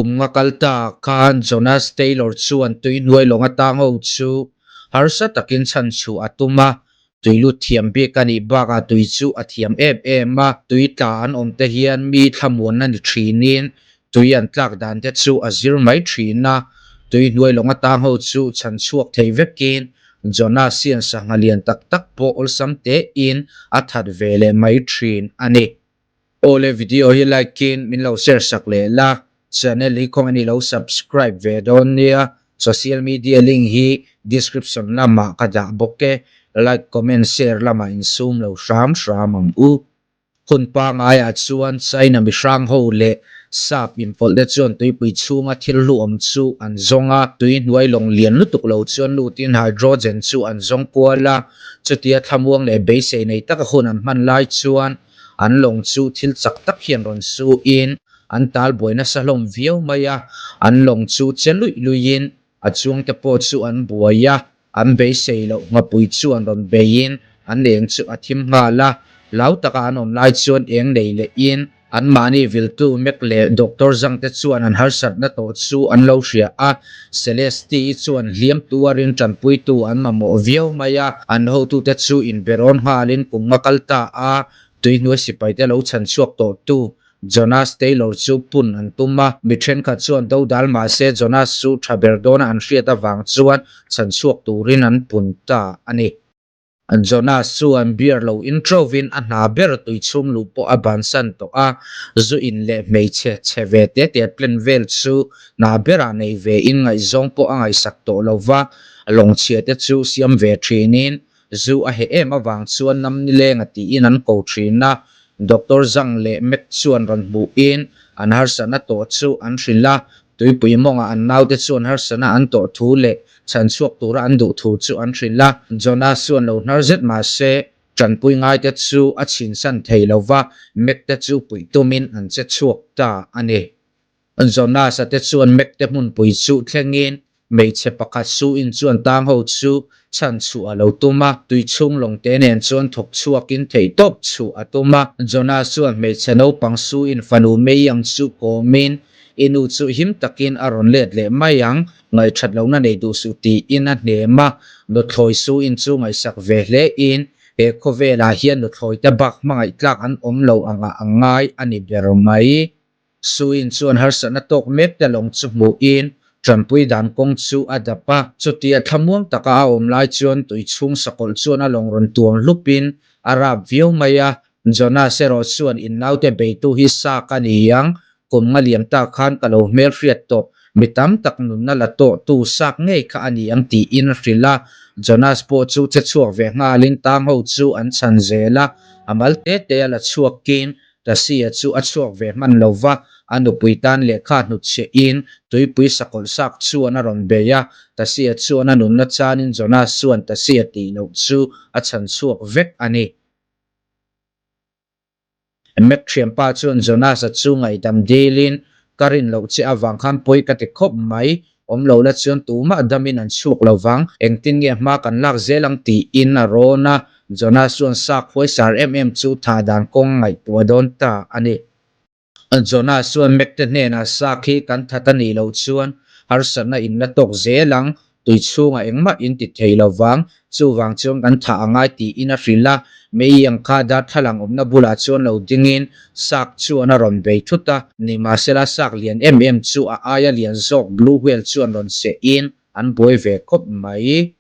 Kum nga kal ta khan Jonas Taylor chuan tui hnuai lawng atang ho chu harsa takin chhan chhuah a tum a, tui lut thiam bik a nih bakah tui chu a thiam em em a, tui tla an awm te hian mi thlamuanna ni thinin tui an tlak dan te chu a zir mai thin a, tui hnuai lawng atang ho chu chhan chhuak thei vekin Jonas hian sangha lian tak tak pawh awlsam tein a that ve leh mai thin a ni. Awle video hi like in min lo share sak leh la, channel hi khawngaih in i lo subscribe ve dawn nia, social media link hi description lamah ka dah bawk e, like comment share lamah in sum lo hram hram ang u. Hun pangaiah chuan China mihrang ho leh Sap inpawlh te chuan tuipui chhunga thil hluawm chu an zawng a, tui hnuai lawng lian lutuk lo chuan lutin hydrogen chu an zawng kual a, chutia thlamuang leh beisei nei taka hun an hman lai chuan An lawng chu thil chak tak hian rawn su in an tal buai nasa hlawm viau mai a, an lawng chu che luih luih in a chuang te pawh chu an buai a, an beisei loh nghapui chu an rawn bei in an eng chu a thim nghal a, hlau taka an awm lai chuan eng nei leh in an mahni viltu Mac leh Doctor Zhang te chuan an harsatna tawh chu an lo hria a, Celeste-i chuan hliam tuarin tanpuitu an mamawh viau mai a, an hotute chu inberawn nghalin kum nga kal ta a, tuihnuai sipaite lo chhan chhuak tawhtu Jonas Taylor chu pun an tum a, mi thenkhat chuan dodal mah se Jonas chu tha ber dawna an hriat avang chuan chhan chhuak turin an pun ta a ni. Jonas chuan beer lo in ṭovin a hna ber tui chhung luh pawh a bansan tawh a, zu in leh hmeichhe chhe ve te te plan vel chu hna berah nei ve in ngaihzawng pawh a ngaihsak tawh lo va, lawngchhia te chu siam ve ṭhinin zu a heh em avang chuan nam nilenga tiin an ko ṭhin a, Doctor Zhang leh Mac chuan rawn hmuhin an harsatna tawh chu an hrilh a, Tuipui mawngah an naute chuan harsatna an tawh thu leh chhan chhuak tura an duh thu chu an hrilh a. Jonas chuan lo hnar zet mah se, tanpui ngaite chu a chhinsan thei lo va, Mac te chu puih tumin an che chhuak ta a ni. Jonas-a te chuan Mac te hmunpui chu thlengin Hmeichhe pakhat Su-in chuan tang ho chu chhan chhuah a lo tum a, tui chhung lawng te nen chuan thawk chhuakin theihtawp chhuah a tum a. Jonas chuan hmeichhe naupang Su-in fanu Mei ang chu kawmin, I nu chu him takin a rawn let leh mai ang, ngaihthat lohna nei duh suh tiin a hnem a. Nuthlawi Su-in chu ngaihsak ve hle in, he khawvelah hian nuthlawi te bak hmangaih tlak an awm lo angah a ngai a ni ber mai. Suin chuan harsatna tawk mek te lawng chu hmuhin tanpui dan kawng chu a dap a. Chutia thlamuang taka a awm lai chuan tui chhung sakawlh chuan a lawng rawn tuam hlupin a rap viau mai a. Jonas erawh chuan in naute beitu hi sa ka ni ang, kum nga liam ta khan ka lo hmelhriat tawh, mi tam tak nunna la tawhtu sak ngei kha a ni ang tiin a hrilh a. Jonas pawh chu che chhuak ve nghalin tang ho chu an chhan zel a, a mal te te a la chhuakin Tasia chu a chhuak ve hman lo va, a nupui tan lehkha hnutchhiah in tuipui sakawlh sak chuan a rawn bei a. Tasia chuan a nunna chanin Jonas chuan Tasia tih loh chu a chhan chhuak vek a ni. Mac thianpa chuan Jonas-a chu ngaihdam dilin, Ka rin loh che avang khan pawi ka ti khawp mai, awm lo la chuan tumah damin an chhuak lo vang, engtin nge hma kan lak zel ang tiin a rawn a, Jonas chuan sak huaisar em em chu thah dan kawng a ngaihtuah dawn ta a ni. Jonas chuan Mac te hnenah sak hi kan that a nih loh chuan harsatna in la tawk zel ang, Tui chhungah engmah in ti thei lo vang, chuvang chuan kan thah a ngai tiin a hrilh a. Mei ang kha darthlalang awmna bulah chuan lo dingin sak chuan a rawn bei thut a. Nimahsela sak lian em em chu a aia lian zawk blue whale chuan rawn sehin an buai ve khawp mai.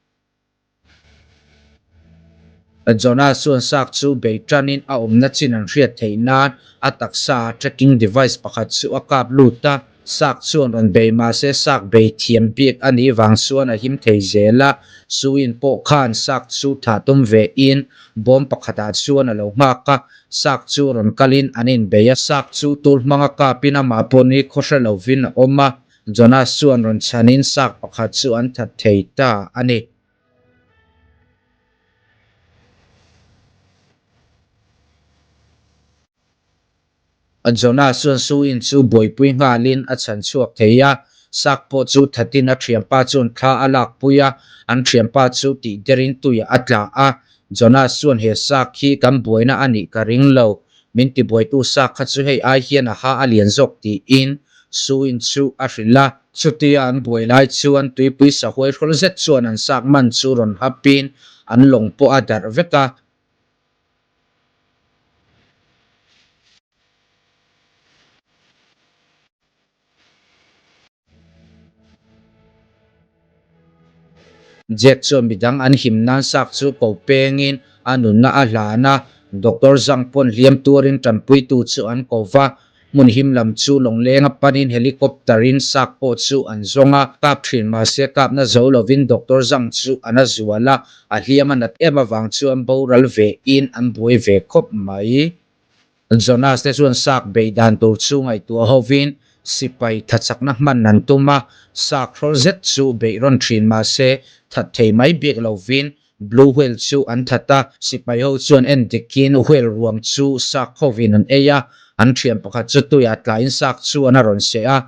Jonas chuan sak chu bei tanin a awmna chin an hriat theih nan a taksa ah tracking device pakhat chu a kap lut a. Sak chuan rawn bei mahse sak bei thiam bik a nih vang chuan a him thei zel a. Suin pawh khan sak chu thah tum ve in bawm pakhatah chuan a lo nghak a. Sak chu rawn kalin an inbei a. Sak chu tur hmanga kapin amah pawh ni khaw hre lovin a awm a. Jonas chuan rawn chhanin sak pakhat chu an that thei ta a ni. Jonas chuan Suin chu buaipui nghalin a chhan chhuak thei a, sak pawh chu thatin a thianpa chuan thla a lakpui a, an thianpa chu tih derin tuiah a tla a. Jonas chuan he sak hi kan buaina a nih ka ring lo, min tibuaitu sak kha chu hei ai hian a ha a lian zawk tiin. Suin chu a hrilh a. Chutia an buai lai chuan tuipui sahuai hrawl zet chuan an sak man chu rawn hapin an lawng pawh a darh vek a. Jack chuan midang an him nan sak chu ko pengin a nunna a hlan a, Doctor Zhang pawn hliam tuarin tanpuitu chu an ko va, hmun him lam chu lawnglenga panin helicopter in sak pawh chu an zawng a, kap thin mahse kapna zo lovin Doctor Zhang chu a na zual a, a hliam a nat em avang chuan boral ve in an buai ve khawp mai. Jonas te chuan sak beih dan tur chu ngaihtuah hovin sipai thachakna hman an tum a, sak hrawl zet chu beih rawn thin mahse that thei mai bik lovin Blue Whale chu an that a, sipai ho chuan en dikin whale ruang chu sak hovin an ei a, an thian pakhat chu tuiah tlaiin sak chuan a rawn seh a.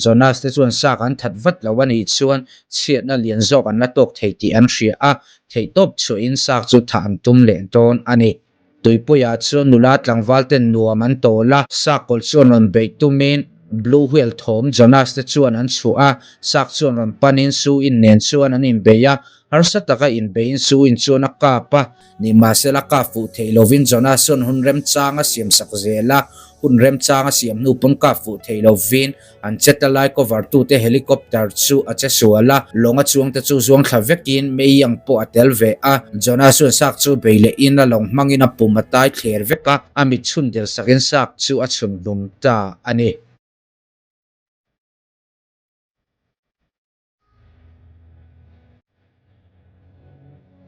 Jonas te chuan sak an that vat lo a nih chuan chhiatna lian zawk an la tawk thei tih an hria a, theihtawp chhuahin sak chu thah an tum leh dawn a ni. Tuipuiah chuan nula tlangval ten nuam an tawl a, sak kawlh chuan rawn beih tumin Blue Whale thawm Jonas te chuan an chhuah a, sak chuan rawn panin Su In nen chuan an inbei a, harsa taka inbeiin Su In chuan a kap a, Nimahsela kap fuh theih lovin Jonas chuan hun remchang a siam sak zel a, hun remchang a siam hnu pawn kap fuh theih lovin an che ta lai cover tute helicopter chu a che sual a, lawng a chuangte chu zuang thla vekin mei ang pawh a tel ve a, Jonas chuan sak chu bei lehin a lawng hmangin a pum a tai thler vek a, a mit chhun del sakin sak chu a chhun hlum ta a ni.